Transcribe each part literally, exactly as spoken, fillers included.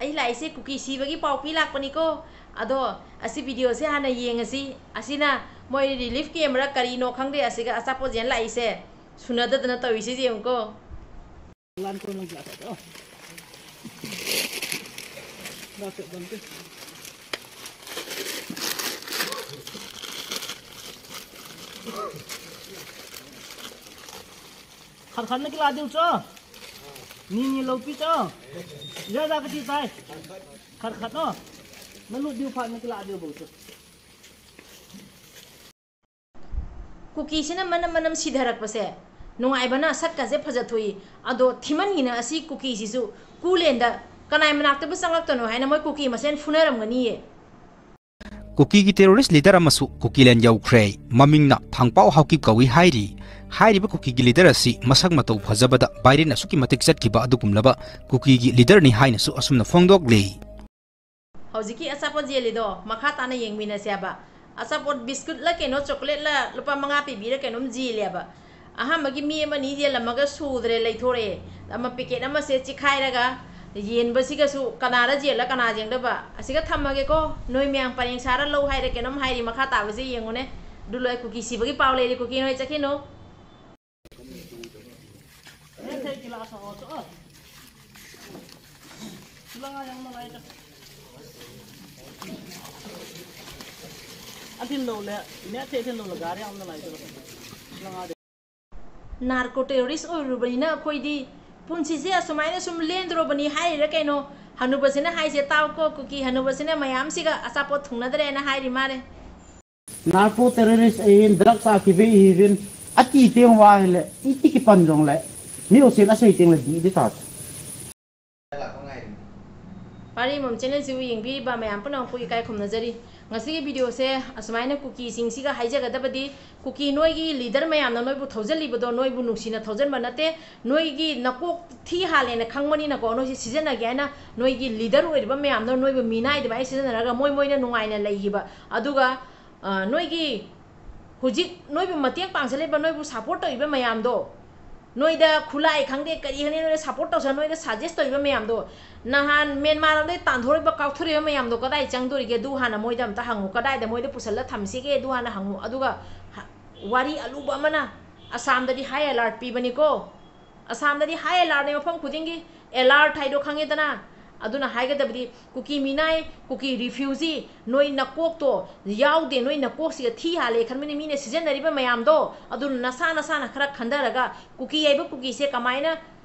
ꯑꯩ ꯂꯥꯛꯏꯁꯦ ꯀꯨꯀꯤ ꯁꯤꯕꯒꯤ ꯄꯥꯎ ꯄꯤ ꯂꯥꯛꯄꯅꯤꯀꯣ꯫ ꯑꯗꯣ ꯑꯁꯤ video ꯁꯦ ꯍꯥꯟꯅ ꯌꯦꯡꯉꯁꯤ꯫ ꯑꯁꯤꯅ ꯃꯣꯏ relief camp ꯔ ꯀꯔꯤꯅꯣ ꯈꯪꯗꯦ, ꯑꯁꯤꯒ ꯑꯆꯥꯄꯣꯠ ꯌꯦꯟ ꯂꯥꯛꯏꯁꯦ꯫ ꯁꯨꯅꯗꯗꯅ ꯇꯧꯔꯤꯁꯦ ꯌꯦꯡꯉꯨꯀꯣ꯫ ꯈꯔ ꯈꯔ ꯅꯛꯀꯤ ꯂꯥꯛꯑꯗꯤ ꯎꯆꯣ꯫ ꯅꯤ ꯅꯤ ꯂꯧ ꯄꯤ ꯆꯣ꯫ ꯌꯥ ꯌꯥ ꯀꯇꯤ ꯇꯥꯏ꯫ ꯈꯔ ꯈꯔ ꯅꯣ꯫ ꯅꯂꯨ ꯗꯤꯎ ꯐꯥ ꯅꯛꯀꯤ ꯂꯥꯛꯑꯗꯤ ꯎꯕ ꯎꯆꯣ꯫ ꯀꯨꯀꯤꯁꯤꯅ ꯃꯅꯝ ꯃꯅꯝ ꯁꯤꯊꯔꯛꯄꯁꯦ ꯅꯨꯡꯉꯥꯏꯕꯅ ꯁꯛꯀꯁꯦ ꯐꯖꯊꯣꯛꯏ꯫ ꯑꯗꯣ ꯊꯤꯃꯟꯒꯤꯅ ꯑꯁꯤ ꯀꯨꯀꯤꯁꯤꯁꯨ ꯀꯨꯂꯦꯟꯗ ꯀꯅꯥꯏ ꯃꯅꯥꯛꯇꯕꯨ ꯆꯪꯉꯛꯇꯅꯣ ꯍꯥꯏꯅ ꯃꯣꯏ ꯀꯨꯀꯤ ꯃꯁꯦꯟ ꯐꯨꯅꯔꯝꯒꯅꯤꯌꯦ꯫ ꯀꯨꯀꯤꯒꯤ terrorist leader ꯑꯃꯁꯨ ꯀꯨꯀꯤꯂꯦꯟ ꯌꯧꯈ꯭ꯔꯦ꯫ ꯃꯃꯤꯡꯅ ꯐꯪꯄꯥꯎ ꯍꯥꯎꯀꯤꯞ ꯀꯧꯏ ꯍꯥꯏꯔꯤ꯫ ꯍꯥꯏꯔꯤꯕ ꯀꯨꯀꯤꯒꯤ leader ꯑꯁꯤ ꯃꯁꯛ ꯃꯇꯧ ꯐꯖꯕꯗ viral ꯑꯁꯨꯛꯀꯤ ꯃꯇꯤꯛ ꯆꯠꯈꯤꯕ ꯑꯗꯨꯒꯨꯝꯂꯕ ꯀꯨꯀꯤꯒꯤ leader ꯅꯤ ꯍꯥꯏꯅꯁꯨ ꯑꯁꯨꯝꯅ ꯐꯣꯡꯗꯣꯛꯂꯤ꯫ ꯍꯧꯖꯤꯛꯀꯤ ꯑꯆꯥꯄꯣꯠ ꯌꯦꯜꯂꯤꯗꯣ ꯃꯈꯥ ꯇꯥꯅ ꯌꯦꯡꯃꯤꯟꯅꯁꯦ ꯍꯥꯏꯕ꯫ ꯑꯆꯥꯄꯣꯠ biscuit ꯂ ꯀꯩꯅꯣ, chocolate ꯂ, ꯂꯨꯄꯥ ꯃꯉꯥ ꯄꯤꯕꯤꯔ ꯀꯩꯅꯣꯝ ꯌꯦꯜꯂꯦꯕ꯫ ꯑꯍꯥꯟꯕꯒꯤ ꯃꯤ ꯑꯃ ꯑꯅꯤ ꯌꯦꯜꯂꯝꯃꯒ ꯁꯨꯗ꯭ꯔꯦ, ꯂꯩꯊꯣꯔꯛꯑꯦ꯫ ꯑꯃ packet ꯑꯃꯁꯦ ꯆꯤꯈꯥꯏꯔꯒ ꯌꯦꯟꯕꯁꯤꯒꯁꯨ ꯀꯅꯥꯗ ꯌꯦꯜꯂ ꯀꯅꯥ ꯌꯦꯡꯗꯕ? ꯑꯁꯤꯒ ꯊꯝꯃꯒꯦꯀꯣ꯫ ꯅꯣꯏ ꯃꯌꯥꯝ ꯄꯔꯦꯡ ꯁꯥꯔ ꯂꯧ ꯍꯥꯏꯔꯦ ꯀꯩꯅꯣꯝ ꯍꯥꯏꯔꯤ, ꯃꯈꯥ ꯇꯥꯕꯁꯦ ꯌꯦꯡꯉꯨꯅꯦ꯫ ꯑꯗꯨ ꯂꯣꯏ ꯀꯨꯀꯤ ꯁꯤꯕꯒꯤ ꯄꯥꯎ ꯂꯩꯔꯤ, ꯀꯨꯀꯤ ꯅꯣꯏ ꯆꯠꯈꯤꯅꯨ꯫ Narco terrorist ꯑꯣꯏꯔꯨꯕꯅꯤꯅ ꯑꯩꯈꯣꯏꯗꯤ ꯄꯨꯟꯁꯤꯁꯦ ꯑꯁꯨꯃꯥꯏꯅ ꯁꯨꯝ ꯂꯦꯟꯗ꯭ꯔꯣꯕꯅꯤ ꯍꯥꯏꯔꯤꯔꯥ ꯀꯩꯅꯣ? ꯍꯅꯨꯕꯁꯤꯅ ꯍꯥꯏꯁꯦ ꯇꯥꯎꯀꯣ, ꯀꯨꯀꯤ ꯍꯅꯨꯕꯁꯤꯅ ꯃꯌꯥꯝꯁꯤꯒ ꯑꯆꯥꯄꯣꯠ ꯊꯨꯡꯅꯗ꯭ꯔꯦꯅ ꯍꯥꯏꯔꯤ ꯃꯥꯅꯦ꯫ Narco terrorist ꯑꯍꯤꯟ drug ꯆꯥꯈꯤꯕ ꯏꯍꯤꯕꯤꯟ ꯑꯇꯤ ꯇꯦꯡ ꯋꯥꯍꯜꯂꯦ, ꯏꯇꯤ ꯀꯤꯄꯟ ꯖꯣꯡꯂꯦ, ꯃꯤ ꯑꯣꯁꯦꯟ ꯑꯁꯩ ꯇꯦꯡꯂꯦ ꯗꯤ ꯏꯗꯤ ꯇꯥꯠ꯫ ꯄꯥꯔꯤꯃꯝ channel ꯁꯤꯕꯨ ꯌꯦꯡꯕꯤꯔꯤꯕ ꯃꯌꯥꯝ ꯄꯨꯝꯅꯃꯛꯄꯨ ꯏꯀꯥꯏ ꯈꯨꯝꯅꯖꯔꯤ꯫ ꯉꯁꯤꯒꯤ video ꯁꯦ ꯑꯁꯨꯃꯥꯏꯅ ꯀꯨꯀꯤꯁꯤꯡꯁꯤꯒ ꯍꯥꯏꯖꯒꯗꯕꯗꯤ, ꯀꯨꯀꯤ ꯅꯣꯏꯒꯤ leader ꯃꯌꯥꯝꯅ ꯅꯣꯏꯕꯨ ꯊꯧꯖꯜꯂꯤꯕꯗꯣ ꯅꯣꯏꯕꯨ ꯅꯨꯡꯁꯤꯅ ꯊꯧꯖꯟꯕ ꯅꯠꯇꯦ, ꯅꯣꯏꯒꯤ ꯅꯀꯣꯛ ꯊꯤ ꯍꯥꯜꯂꯦꯅ ꯈꯪꯕꯅꯤꯅꯀꯣ, ꯅꯣꯏꯁꯦ ꯁꯤꯖꯤꯟꯅꯒꯦ ꯍꯥꯏꯅ ꯅꯣꯏꯒꯤ leader ꯑꯣꯏꯔꯤꯕ ꯃꯌꯥꯝꯗꯣ ꯅꯣꯏꯕꯨ ꯃꯤꯅꯥꯏ ꯑꯗꯨꯃꯥꯏꯅ ꯁꯤꯖꯤꯟꯅꯔꯒ ꯃꯣꯏ ꯃꯣꯏꯅ ꯅꯨꯡꯉꯥꯏꯅ ꯂꯩꯈꯤꯕ꯫ ꯑꯗꯨꯒ, ꯑ, ꯅꯣꯏꯒꯤ ꯍꯧꯖꯤꯛ ꯅꯣꯏꯕꯨ ꯃꯇꯦꯡ ꯄꯥꯡꯖꯜꯂꯤꯕ, ꯅꯣꯏꯕꯨ support ꯇꯧꯔꯤꯕ ꯃꯌꯥꯝꯗꯣ ꯅꯣꯏꯗ ꯈꯨꯠꯂꯥꯏ ꯈꯪꯗꯦ, ꯀꯔꯤ ꯈꯪꯗꯦ, ꯅꯣꯏꯗ support ꯇꯧꯁ-, ꯅꯣꯏꯗ suggest ꯇꯧꯔꯤꯕ ꯃꯌꯥꯝꯗꯣ, ꯅꯍꯥꯟ ꯃ꯭ꯌꯥꯟꯃꯥꯔ ꯂꯣꯝꯗꯩ ꯇꯥꯟꯊꯣꯔꯛꯏꯕ, ꯀꯥꯎꯊꯣꯔꯛꯏꯕ ꯃꯌꯥꯝꯗꯣ ꯀꯗꯥꯏ ꯆꯪꯗꯣꯔꯤꯒꯦ? ꯑꯗꯨ ꯍꯥꯟꯅ ꯃꯣꯏꯗ ꯑꯝꯇ ꯍꯪꯉꯨ꯫ ꯀꯗꯥꯏꯗ ꯃꯣꯏꯗ ꯄꯨꯁꯜꯂ ꯊꯝꯁꯤꯒꯦ? ꯑꯗꯨ ꯍꯥꯟꯅ ꯍꯪꯉꯨ꯫ ꯑꯗꯨꯒ ꯍ-, ꯋꯥꯔꯤ ꯑꯂꯨꯕ ꯑꯃꯅ, ꯑꯁꯥꯝꯗꯗꯤ high alert ꯄꯤꯕꯅꯤꯀꯣ꯫ ꯑꯁꯥꯝꯗꯗꯤ high alertꯅꯦ ꯃꯐꯝ ꯈꯨꯗꯤꯡꯒꯤ꯫ Alert ꯍꯥꯏꯗꯣ ꯈꯪꯉꯦꯗꯅ? ꯑꯗꯨꯅ ꯍꯥꯏꯒꯗꯕꯗꯤ, ꯀꯨꯀꯤ ꯃꯤꯅꯥꯏ, ꯀꯨꯀꯤ refugee, ꯅꯣꯏ ꯅꯀꯣꯛꯇꯣ ꯌꯥꯎꯗꯦ, ꯅꯣꯏ ꯅꯀꯣꯛꯁꯤꯒ ꯊꯤ ꯍꯥꯜꯂꯦ ꯈꯟꯕꯅꯤ ꯃꯤꯅ ꯁꯤꯖꯤꯟꯅꯔꯤꯕ ꯃꯌꯥꯝꯗꯣ꯫ ꯑꯗꯨꯅ ꯅꯁꯥ ꯅꯁꯥꯅ ꯈꯔ ꯈꯟꯊꯔꯒ, ꯀꯨꯀꯤ ꯍꯥꯏꯕ ꯀꯨꯀꯤꯁꯦ ꯀꯃꯥꯏꯅ,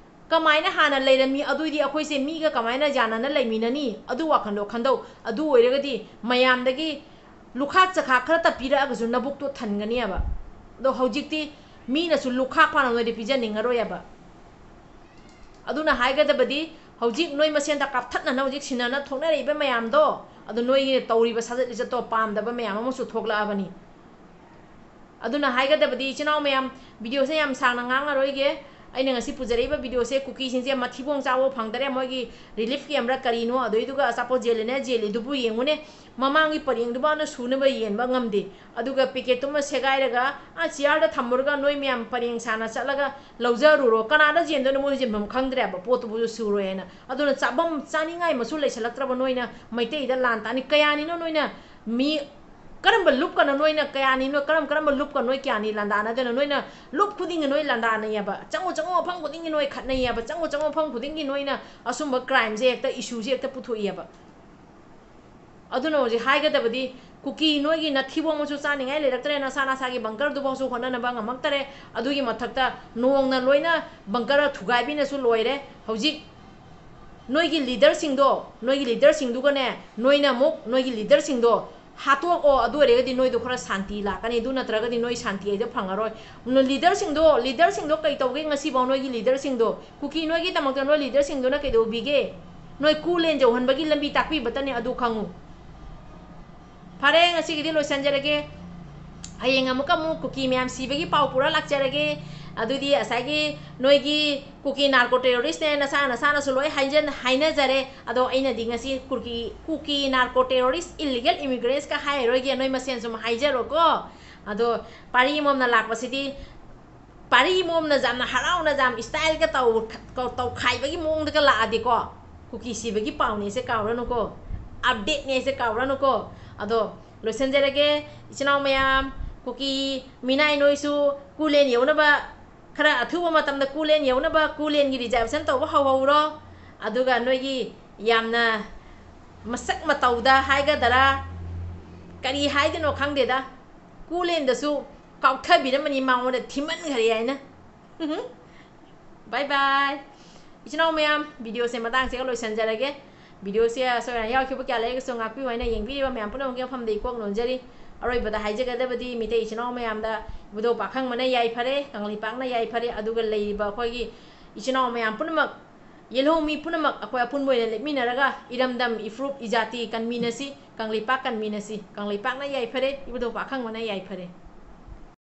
ꯀꯃꯥꯏꯅ ꯍꯥꯟꯅ ꯂꯩꯔꯝꯃꯤ, ꯑꯗꯨꯏꯗꯤ ꯑꯩꯈꯣꯏꯁꯦ ꯃꯤꯒ ꯀꯃꯥꯏꯅ ꯌꯥꯅꯅ ꯂꯩꯃꯤꯟꯅꯅꯤ? ꯑꯗꯨ ꯋꯥꯈꯜꯗꯣ ꯈꯟꯗꯧ꯫ ꯑꯗꯨ ꯑꯣꯏꯔꯒꯗꯤ ꯃꯌꯥꯝꯗꯒꯤ ꯂꯨꯈꯥꯛ ꯆꯈꯥꯛ ꯈꯔꯇ ꯄꯤꯔꯛꯑꯒꯁꯨ ꯅꯕꯨꯛꯇꯣ ꯊꯟꯒꯅꯤꯕ꯫ ꯑꯗꯣ ꯍꯧꯖꯤꯛꯇꯤ ꯃꯤꯅꯁꯨ ꯂꯨꯈꯥꯛ ꯐꯥꯅ ꯅꯣꯏꯗ ꯄꯤꯖꯅꯤꯡꯉꯔꯣꯏꯕ꯫ ꯑꯗꯨꯅ ꯍꯥꯏꯒꯗꯕꯗꯤ, ꯍꯧꯖꯤꯛ ꯅꯣꯏ ꯃꯁꯦꯟꯗ ꯀꯥꯞꯊꯠꯅꯅ ꯍꯧꯖꯤꯛ ꯁꯤꯟꯅꯅ ꯊꯣꯛꯅꯔꯛꯏꯕ ꯃꯌꯥꯝꯗꯣ, ꯑꯗꯣ ꯅꯣꯏꯒꯤ ꯇꯧꯔꯤꯕ ꯁꯥꯖꯠ ꯂꯤꯆꯠꯇꯣ ꯄꯥꯝꯗꯕ ꯃꯌꯥꯝ ꯑꯃꯁꯨ ꯊꯣꯛꯂꯛꯑꯕꯅꯤ꯫ ꯑꯗꯨꯅ ꯍꯥꯏꯒꯗꯕꯗꯤ, ꯏꯆꯤꯟ ꯏꯅꯥꯎ ꯃꯌꯥꯝ, videoꯁꯦ ꯌꯥꯝ ꯁꯥꯡꯅ ꯉꯥꯡꯉꯔꯣꯏꯒꯦ꯫ ꯑꯩꯅ ꯉꯁꯤ ꯄꯨꯖꯔꯛꯏꯕ videoꯁꯦ, ꯀꯨꯀꯤꯁꯤꯡꯁꯦ ꯃꯊꯤꯕꯣꯡ ꯆꯥꯕ ꯐꯪꯗꯔꯦ꯫ ꯃꯣꯏꯒꯤ relief campꯔ ꯀꯔꯤꯅꯣ, ꯑꯗꯨꯏꯗꯨꯒ ꯑꯆꯥꯄꯣꯠ ꯌꯦꯜꯂꯤꯅ ꯌꯦꯜꯂꯤꯗꯨꯕꯨ ꯌꯦꯡꯉꯨꯅꯦ꯫ ꯃꯃꯥꯡꯒꯤ ꯄꯔꯦꯡꯗꯨꯐꯥꯎꯅ ꯁꯨꯅꯕ ꯌꯦꯟꯕ ꯉꯝꯗꯦ꯫ ꯑꯗꯨꯒ packetꯇꯨꯃ ꯁꯦꯒꯥꯏꯔꯒ, ꯑꯥ, chairꯗ ꯊꯝꯃꯨꯔꯒ ꯅꯣꯏ ꯃꯌꯥꯝ ꯄꯔꯦꯡ ꯁꯥꯅ ꯆꯠꯂꯒ ꯂꯧꯖꯔꯨꯔꯣ꯫ ꯀꯅꯥꯗ ꯌꯦꯟꯗꯣꯏꯅꯣ? ꯃꯣꯏ ꯌꯦꯟꯐꯝ ꯈꯪꯗ꯭ꯔꯦꯕ, ꯄꯣꯠꯇꯨꯕꯨꯁꯨ ꯁꯨꯔꯣꯏ ꯍꯥꯏꯅ꯫ ꯑꯗꯨꯅ ꯆꯥꯐꯝ ꯆꯥꯅꯤꯡꯉꯥꯏ ꯃꯁꯨ ꯂꯩꯁꯜꯂꯛꯇ꯭ꯔꯕ ꯅꯣꯏꯅ ꯃꯩꯇꯩꯗ ꯂꯥꯟ ꯇꯥꯅꯤ꯫ ꯀꯌꯥꯅꯤꯅꯣ ꯅꯣꯏꯅ ꯃꯤ, ꯀꯔꯝꯕ ꯂꯨꯞꯀꯅꯣ ꯅꯣꯏꯅ ꯀꯌꯥꯅꯤꯅꯣ, ꯀꯔꯝ ꯀꯔꯝꯕ ꯂꯨꯞꯀ ꯅꯣꯏ ꯀꯌꯥꯅꯤ ꯂꯥꯟꯗꯥꯅꯗꯣꯏꯅꯣ? ꯅꯣꯏꯅ ꯂꯨꯞ ꯈꯨꯗꯤꯡꯒꯤ ꯅꯣꯏ ꯂꯥꯟꯗꯥꯅꯩꯌꯦꯕ꯫ ꯆꯪꯉꯨ ꯆꯪꯉꯨ ꯃꯐꯝ ꯈꯨꯗꯤꯡꯒꯤ ꯅꯣꯏ ꯈꯠꯅꯩꯌꯦꯕ꯫ ꯆꯪꯉꯨ ꯆꯪꯉꯨ ꯃꯐꯝ ꯈꯨꯗꯤꯡꯒꯤ ꯅꯣꯏꯅ ꯑꯁꯨꯝꯕ crimeꯁꯦ ꯍꯦꯛꯇ, issueꯁꯦ ꯍꯦꯛꯇ ꯄꯨꯊꯣꯛꯏꯌꯦꯕ꯫ ꯑꯗꯨꯅ ꯍꯧꯖꯤꯛ ꯍꯥꯏꯒꯗꯕꯗꯤ, ꯀꯨꯀꯤ ꯅꯣꯏꯒꯤ ꯅꯊꯤꯕꯣꯡ ꯃꯁꯨ ꯆꯥꯅꯤꯡꯉꯥꯏ ꯂꯩꯔꯛꯇ꯭ꯔꯦ, ꯅꯁꯥ ꯅꯁꯥꯒꯤ bunkerꯗꯨꯐꯥꯎꯁꯨ ꯍꯣꯠꯅꯅꯕ ꯉꯝꯃꯛꯇꯔꯦ꯫ ꯑꯗꯨꯒꯤ ꯃꯊꯛꯇ ꯅꯣꯡꯅ ꯂꯣꯏꯅ bunker ꯊꯨꯒꯥꯏꯕꯤꯅꯁꯨ ꯂꯣꯏꯔꯦ꯫ ꯍꯧꯖꯤꯛ ꯅꯣꯏꯒꯤ leaderꯁꯤꯡꯗꯣ, ꯅꯣꯏꯒꯤ leaderꯁꯤꯡꯗꯨꯒꯅꯦ, ꯅꯣꯏꯅ ꯑꯃꯨꯛ ꯅꯣꯏꯒꯤ leaderꯁꯤꯡꯗꯣ ꯍꯥꯠꯇꯣꯛꯑꯣ, ꯑꯗꯨ ꯑꯣꯏꯔꯒꯗꯤ ꯅꯣꯏꯗꯣ ꯈꯔ ꯁꯥꯟꯇꯤ ꯂꯥꯛꯀꯅꯤ, ꯑꯗꯨ ꯅꯠꯇ꯭ꯔꯒꯗꯤ ꯅꯣꯏ ꯁꯥꯟꯇꯤ ꯍꯥꯏꯗꯣ ꯐꯪꯉꯔꯣꯏ꯫ Leaderꯁꯤꯡꯗꯣ, leaderꯁꯤꯡꯗꯣ ꯀꯩ ꯇꯧꯒꯦ ꯉꯁꯤꯐꯥꯎ? ꯅꯣꯏꯒꯤ leaderꯁꯤꯡꯗꯣ, ꯀꯨꯀꯤ ꯅꯣꯏꯒꯤꯗꯃꯛꯇ ꯅꯣꯏ leaderꯁꯤꯡꯗꯨꯅ ꯀꯩꯗꯧꯕꯤꯒꯦ? ꯅꯣꯏ ꯀꯨ ꯂꯦꯟ ꯌꯧꯍꯟꯕꯒꯤ ꯂꯝꯕꯤ ꯇꯥꯛꯄꯤꯕꯇꯅꯦ, ꯑꯗꯨ ꯈꯪꯉꯨ꯫ ꯐꯔꯦ, ꯉꯁꯤꯒꯤꯗꯤ ꯂꯣꯏꯁꯟꯖꯔꯒꯦ꯫ ꯍꯌꯦꯡ ꯑꯃꯨꯛꯀ ꯑꯃꯨꯛ ꯀꯨꯀꯤ ꯃꯌꯥꯝ ꯁꯤꯕꯒꯤ ꯄꯥꯎ ꯄꯨꯔ ꯂꯥꯛꯆꯔꯒꯦ꯫ ꯑꯗꯨꯗꯤ ꯉꯁꯥꯏꯒꯤ ꯅꯣꯏꯒꯤ ꯀꯨꯀꯤ narco terroristꯅꯦ, ꯅꯁꯥ ꯅꯁꯥꯅꯁꯨ ꯂꯣꯏ ꯍꯥꯏꯖꯟ-, ꯍꯥꯏꯅꯖꯔꯦ꯫ ꯑꯗꯣ ꯑꯩꯅꯗꯤ ꯉꯁꯤ ꯀꯨꯀꯤ, ꯀꯨꯀꯤ narco terrorist, illegal immigrantꯀ ꯍꯥꯏꯔꯔꯣꯏꯒꯦ, ꯅꯣꯏ ꯃꯁꯦꯟ ꯁꯨꯝ ꯍꯥꯏꯖꯔꯣꯀꯣ꯫ ꯑꯗꯣ ꯄꯥꯔꯤ ꯑꯃꯃꯝꯅ ꯂꯥꯛꯄꯁꯤꯗꯤ ꯄꯥꯔꯤ ꯃꯣꯝꯅ ꯌꯥꯝꯅ ꯍꯔꯥꯎꯅ ꯌꯥꯝ ꯏꯁꯇꯥꯏꯜꯒ ꯇꯧ-, ꯇꯧꯈꯥꯏꯕꯒꯤ ꯃꯑꯣꯡꯗꯒ ꯂꯥꯛꯑꯗꯤꯀꯣ, ꯀꯨꯀꯤ ꯁꯤꯕꯒꯤ ꯄꯥꯎꯅꯦꯁꯦ ꯀꯥꯎꯔꯅꯨꯀꯣ, ꯑꯞꯗꯦꯠꯅꯦꯁꯦ ꯀꯥꯎꯔꯅꯨꯀꯣ꯫ ꯑꯗꯣ ꯂꯣꯏꯁꯤꯟꯖꯔꯒꯦ꯫ ꯏꯆꯤꯟ ꯏꯅꯥꯎ ꯃꯌꯥꯝ, ꯀꯨꯀꯤ ꯃꯤꯅꯥꯏ ꯅꯣꯏꯁꯨ ꯀꯨꯂꯦꯟ ꯌꯧꯅꯕ, ꯈꯔ ꯑꯊꯨꯕ ꯃꯇꯝꯗ ꯀꯨꯂꯦꯟ ꯌꯧꯅꯕ ꯀꯨꯂꯦꯟꯒꯤ ꯔꯤꯖꯥꯔꯕꯦꯁꯟ ꯇꯧꯕ ꯍꯧꯍꯧꯔꯣ꯫ ꯑꯗꯨꯒ ꯅꯣꯏꯒꯤ ꯌꯥꯝꯅ ꯃꯁꯛ ꯃꯇꯧꯗ ꯍꯥꯏꯒꯗꯔꯥ, ꯀꯔꯤ ꯍꯥꯏꯗꯣꯏꯅꯣ ꯈꯪꯗꯦꯗ, ꯀꯨꯂꯦꯟꯗꯁꯨ ꯀꯥꯎꯊꯕꯤꯔꯝꯃꯅꯤ, ꯃꯉꯣꯟꯗ ꯊꯤꯃꯟꯈꯔꯦ ꯍꯥꯏꯅ꯫ ꯕꯥꯏ ꯕꯥꯏ꯫ ꯏꯆꯤꯟ ꯏꯅꯥꯎ ꯃꯌꯥꯝ, ꯚꯤꯗꯤꯑꯣꯁꯦ ꯃꯇꯥꯡꯁꯤꯒ ꯂꯣꯏꯁꯤꯟꯖꯔꯒꯦ꯫ ꯚꯤꯗꯤꯑꯣꯁꯦ ꯑꯁꯣꯏ ꯑꯔꯥꯟ ꯌꯥꯎꯈꯤꯕ ꯀꯌꯥ ꯂꯩꯔꯒꯁꯨ ꯉꯥꯛꯄꯤꯌꯨ ꯍꯥꯏꯅ ꯌꯦꯡꯕꯤꯔꯤꯕ ꯃꯌꯥꯝ ꯄꯨꯝꯅꯃꯛꯀꯤ ꯃꯐꯝꯗ ꯏꯀꯣꯛ ꯅꯣꯟꯖꯔꯤ꯫ ꯑꯔꯣꯏꯕꯗ ꯍꯥꯏꯖꯒꯗꯕꯗꯤ ꯃꯤꯇꯩ ꯏꯆꯤꯟ ꯏꯅꯥꯎ ꯃꯌꯥꯝꯗ ꯏꯕꯨꯙꯧ ꯄꯥꯈꯪꯕꯅ ꯌꯥꯏꯐꯔꯦ, ꯀꯪꯂꯩꯄꯥꯛꯅ ꯌꯥꯏꯐꯔꯦ, ꯑꯗꯨꯒ ꯂꯩꯔꯤꯕ ꯑꯩꯈꯣꯏꯒꯤ ꯏꯆꯤꯟ ꯏꯅꯥꯎ ꯃꯌꯥꯝ ꯄꯨꯝꯅꯃꯛ, ꯌꯦꯜꯍꯧꯃꯤ ꯄꯨꯝꯅꯃꯛ ꯑꯩꯈꯣꯏ ꯑꯄꯨꯟꯕ ꯑꯣꯏꯅ ꯂꯦꯞꯃꯤꯟꯅꯔꯒ ꯏꯔꯝꯗꯝ, ꯏꯐꯨꯔꯨꯞ, ꯏꯖꯥꯇꯤ ꯀꯟꯃꯤꯟꯅꯁꯤ, ꯀꯪꯂꯩꯄꯥꯛ ꯀꯟꯃꯤꯟꯅꯁꯤ꯫ ꯀꯪꯂꯩꯄꯥꯛꯅ ꯌꯥꯏꯐꯔꯦ, ꯏꯕꯨꯙꯧ ꯄꯥꯈꯪꯕꯅ ꯌꯥꯏꯐꯔꯦ꯫